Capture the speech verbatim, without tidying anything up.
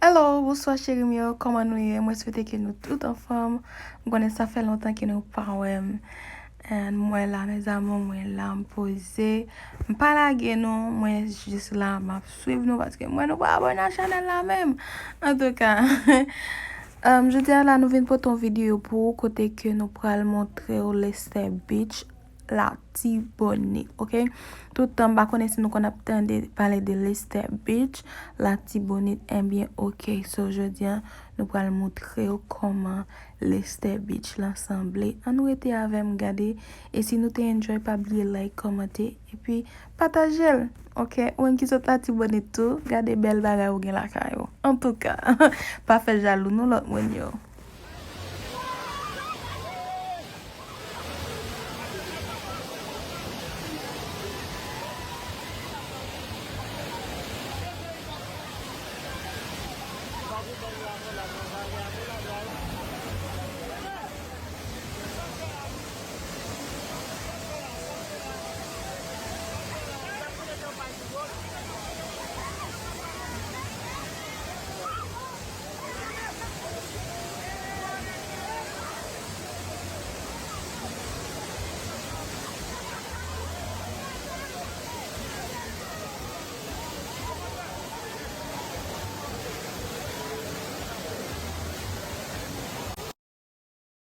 Hello, bonswa cheri m yo, kòman nou ye? Mwen swete ke nou tout anfòm. M konnen sa fè lontan ke nou pa wè m. And mwen la, mes amours, mwen la, m poze. M pa lage nou, mwen jis la, m ap swiv nou paske m wè nou pa abòne a chanèl la menm. Antouka, um, jodi a la, nou vin pote yon videyo pou ou kote ke nou pral montre w Lestè Beach, Latibonit, ok? Tout tan, m pa konnen si nou konn ap tande pale de Lestè Beach, Latibonit, ebyen, ok. So, jodi a, nou pral montre w kòman Lestè Beach lan sanble. Ann rete avè m gade. E si nou te enjoy, pa bliye like, kòmante, epi pataje l, ok? Ou menm ki sot Latibonit tou, gade bèl bagay ou gen lakay ou. Antouka, pa fè jalou non lòt moun yo.